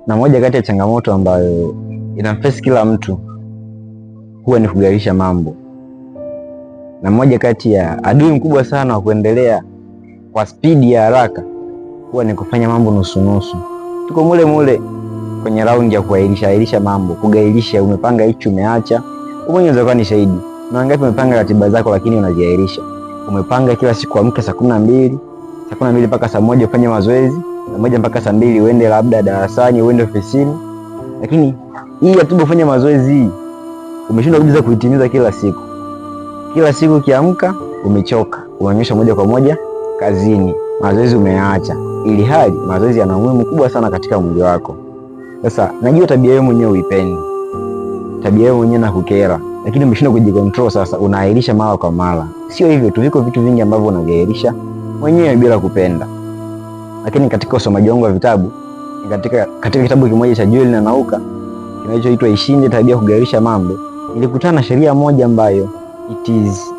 Na moja kati ya changamoto ambayo inamface kila mtu huwa ni kugairisha mambo, na moja kati ya adui mkubwa sana wa kuendelea kwa spidi ya haraka huwa ni kufanya mambo nusu nusu. Tuko mule mule kwenye raundi ya kuahirisha ahirisha mambo, kugairisha. Umepanga hichi, umeacha. Wewe mwenyewe unaweza kuwa ni shahidi. Na ngapi umepanga ratiba zako lakini unaziahirisha. Umepanga kila siku amka saa 12, saa 12 mpaka saa 1 ufanye mazoezi, saa 1 mpaka saa 2 uende labda darasani, uende ofisini. Lakini hii ratiba ufanye mazoezi hii umeshindwa kabisa kuitimiza kila siku. Kila siku ukiamka umechoka, umeonyesha moja kwa moja kazini, mazoezi umeacha, ili hali mazoezi yana umuhimu mkubwa sana katika mwili wako. Sasa najua tabia wewe mwenyewe uipendi, tabia wewe mwenyewe nakukera, lakini umeshindwa kujicontrol. Sasa unaahirisha mara kwa mara. Sio hivyo tu, viko vitu vingi ambavyo unaviahirisha mwenyewe bila kupenda. Lakini katika usomaji wangu wa vitabu, katika kitabu kimoja cha Joel na Nauka kinachoitwa Ishinde Tabia Kugairisha Mambo, nilikutana na sheria moja ambayo it is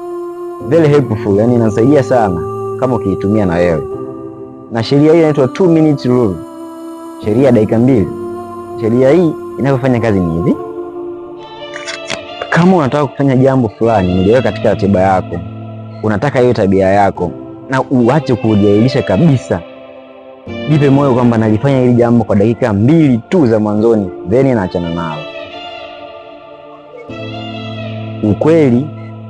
very helpful, yani inasaidia sana kama ukiitumia na wewe. Na sheria hii inaitwa 2 minute rule, sheria ya dakika 2. Sheria hii inavyofanya kazi ni hivi: kama unataka kufanya jambo fulani, umeliweka katika ratiba yako, unataka hiyo tabia yako, na uache kujailisha kabisa, jipe moyo kwamba nalifanya hili jambo kwa dakika 2 tu za mwanzoni, then naachana nalo. Ukweli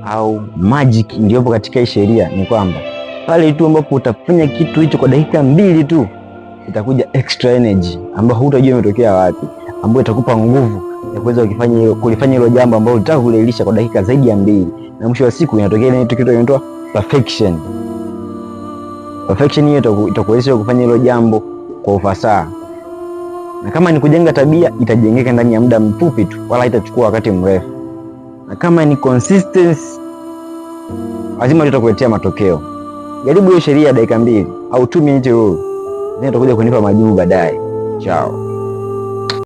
au magic iliyopo katika hii sheria ni kwamba pale tu ambapo utafanya kitu hicho kwa dakika 2 tu, itakuja extra energy ambayo hutajua imetokea wapi, ambayo itakupa nguvu ya kuweza kulifanya hilo jambo ambalo ulitaka kulilisha kwa dakika zaidi ya 2, na mwisho wa siku inatokea ile kitu inaitwa perfection. Perfection hiyo itakuwezesha kufanya hilo jambo kwa ufasaha, na kama ni kujenga tabia itajengeka ndani ya muda mfupi tu, wala haitachukua wakati mrefu, na kama ni consistency lazima itakuletea matokeo. Jaribu hiyo sheria ya dakika 2 au 2 minute rule, then utakuja kunipa majibu baadaye. Chao.